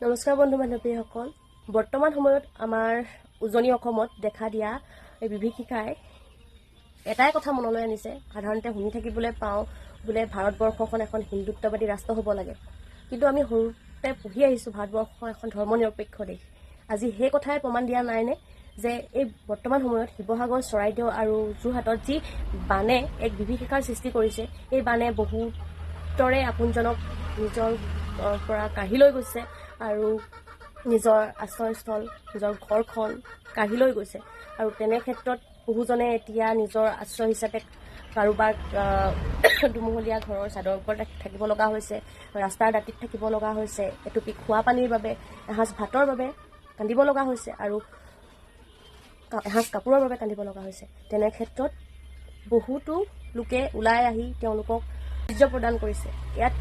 নমস্কাৰ বন্ধু বান্ধৱীসকল, বৰ্তমান সময়ত আমাৰ উজনি অসমত দেখা দিয়া এই বিভীষিকাই এটাই কথা মনলৈ আনিছে। সাধাৰণতে শুনি থাকিবলৈ পাওঁ বোলে ভাৰতবৰ্ষখন এখন হিন্দুত্ববাদী ৰাষ্ট্ৰ হ'ব লাগে, কিন্তু আমি সৰুতে পঢ়ি আহিছোঁ ভাৰতবৰ্ষ এখন ধৰ্মনিৰপেক্ষ দেশ। আজি সেই কথাই প্ৰমাণ দিয়া নাইনে যে এই বৰ্তমান সময়ত শিৱসাগৰ, চৰাইদেউ আৰু যোৰহাটত যি বানে এক বিভীষিকাৰ সৃষ্টি কৰিছে, এই বানে বহুতৰে আপোনজনক নিজৰ পৰা কাঢ়ি লৈ গৈছে আৰু নিজৰ আশ্ৰয়স্থল, নিজৰ ঘৰখন কাঢ়ি লৈ গৈছে। আৰু তেনে ক্ষেত্ৰত বহুজনে এতিয়া নিজৰ আশ্ৰয় হিচাপে কাৰোবাৰ দুমহলীয়া ঘৰৰ চাদৰ ওপৰত থাকিব লগা হৈছে, ৰাস্তাৰ দাঁতিত থাকিব লগা হৈছে, এটুপি খোৱা পানীৰ বাবে, এসাঁজ ভাতৰ বাবে কান্দিব লগা হৈছে আৰু এসাঁজ কাপোৰৰ বাবে কান্দিব লগা হৈছে। তেনে ক্ষেত্ৰত বহুতো লোকে ওলাই আহি তেওঁলোকক সাহায্য প্ৰদান কৰিছে। ইয়াত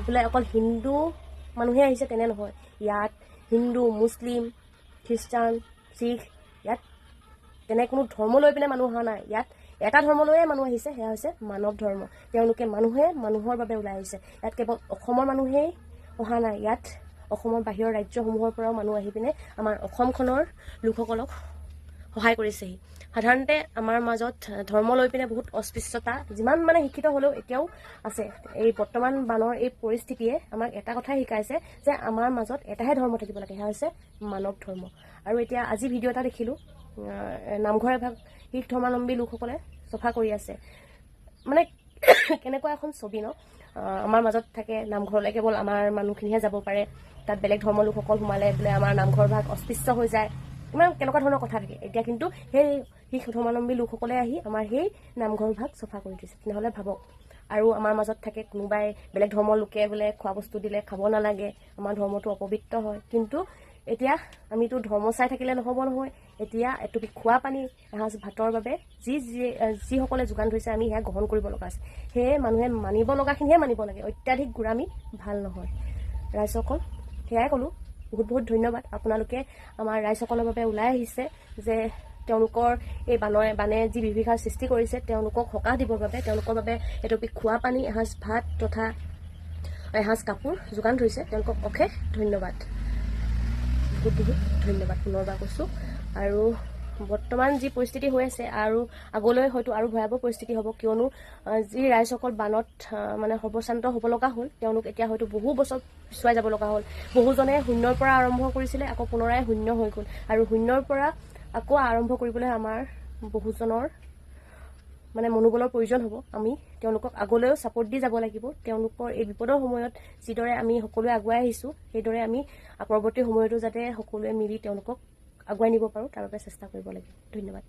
বোলে অকল হিন্দু মানুহে আহিছে তেনে নহয়, ইয়াত হিন্দু, মুছলিম, খ্ৰীষ্টান, শিখ, ইয়াত তেনে কোনো ধৰ্ম লৈ পিনে মানুহ অহা নাই। ইয়াত এটা ধৰ্ম লৈয়ে মানুহ আহিছে, সেয়া হৈছে মানৱ ধৰ্ম। তেওঁলোকে মানুহে মানুহৰ বাবে ওলাই আহিছে। ইয়াত কেৱল অসমৰ মানুহেই অহা নাই, ইয়াত অসমৰ বাহিৰৰ ৰাজ্যসমূহৰ পৰাও মানুহ আহি পিনে আমাৰ অসমখনৰ লোকসকলক সহায় কৰিছেহি। সাধাৰণতে আমাৰ মাজত ধৰ্ম লৈ পিনে বহুত অস্পৃশ্যতা যিমান মানে শিক্ষিত হ'লেও এতিয়াও আছে। এই বৰ্তমান বানৰ এই পৰিস্থিতিয়ে আমাক এটা কথাই শিকাইছে যে আমাৰ মাজত এটাহে ধৰ্ম থাকিব লাগে, সেয়া হৈছে মানৱ ধৰ্ম। আৰু এতিয়া আজি ভিডিঅ' এটা দেখিলোঁ, নামঘৰ এভাগ শিখ ধৰ্মাৱলম্বী লোকসকলে চফা কৰি আছে। মানে কেনেকুৱা এখন ছবি ন? আমাৰ মাজত থাকে নামঘৰলৈ কেৱল আমাৰ মানুহখিনিহে যাব পাৰে, তাত বেলেগ ধৰ্মৰ লোকসকল সোমালে বোলে আমাৰ নামঘৰ ভাগ অস্পৃশ্য হৈ যায়, ইমান কেনেকুৱা ধৰণৰ কথা থাকে। এতিয়া কিন্তু সেই শিখ ধৰ্মাৱলম্বী লোকসকলে আহি আমাৰ সেই নামঘৰ ভাগ চফা কৰি দিছে। তেনেহ'লে ভাবক। আৰু আমাৰ মাজত থাকে কোনোবাই বেলেগ ধৰ্মৰ লোকে বোলে খোৱা বস্তু দিলে খাব নালাগে, আমাৰ ধৰ্মটো অপবিত্ৰ হয়। কিন্তু এতিয়া আমিতো ধৰ্ম চাই থাকিলে নহ'ব নহয়। এতিয়া এটুপি খোৱা পানী, এসাঁজ ভাতৰ বাবে যি যিসকলে যোগান ধৰিছে আমি সেয়া গ্ৰহণ কৰিব লগা আছে। সেয়ে মানুহে মানিব লগাখিনিহে মানিব লাগে, অত্যাধিক গোড়ামি ভাল নহয়। ৰাইজসকল, সেয়াই ক'লোঁ, বহুত বহুত ধন্যবাদ। আপোনালোকে আমাৰ ৰাইজসকলৰ বাবে ওলাই আহিছে যে তেওঁলোকৰ এই বানে যি বিভীষিকাৰ সৃষ্টি কৰিছে তেওঁলোকক সকাহ দিবৰ বাবে, তেওঁলোকৰ বাবে এটুপি খোৱা পানী, এসাঁজ ভাত তথা এসাঁজ কাপোৰ যোগান ধৰিছে। তেওঁলোকক অশেষ ধন্যবাদ, বহুত বহুত ধন্যবাদ পুনৰবাৰ কৈছোঁ। আৰু বৰ্তমান যি পৰিস্থিতি হৈ আছে আৰু আগলৈ হয়তো আৰু ভয়াৱহ পৰিস্থিতি হ'ব, কিয়নো যি ৰাইজসকল বানত মানে সৰ্বশ্ৰান্ত হ'ব লগা হ'ল, তেওঁলোক এতিয়া হয়তো বহু বছৰ পিছুৱাই যাব লগা হ'ল। বহুজনে শূন্যৰ পৰা আৰম্ভ কৰিছিলে, আকৌ পুনৰাই শূন্য হৈ গ'ল আৰু শূন্যৰ পৰা আকৌ আৰম্ভ কৰিবলৈ আমাৰ বহুজনৰ মানে মনোবলৰ প্ৰয়োজন হ'ব। আমি তেওঁলোকক আগলৈও ছাপোৰ্ট দি যাব লাগিব। তেওঁলোকৰ এই বিপদৰ সময়ত যিদৰে আমি সকলোৱে আগুৱাই আহিছোঁ, সেইদৰে আমি পৰৱৰ্তী সময়তো যাতে সকলোৱে মিলি তেওঁলোকক আগুৱাই নিব পাৰোঁ তাৰ বাবে চেষ্টা কৰিব লাগিব। ধন্যবাদ।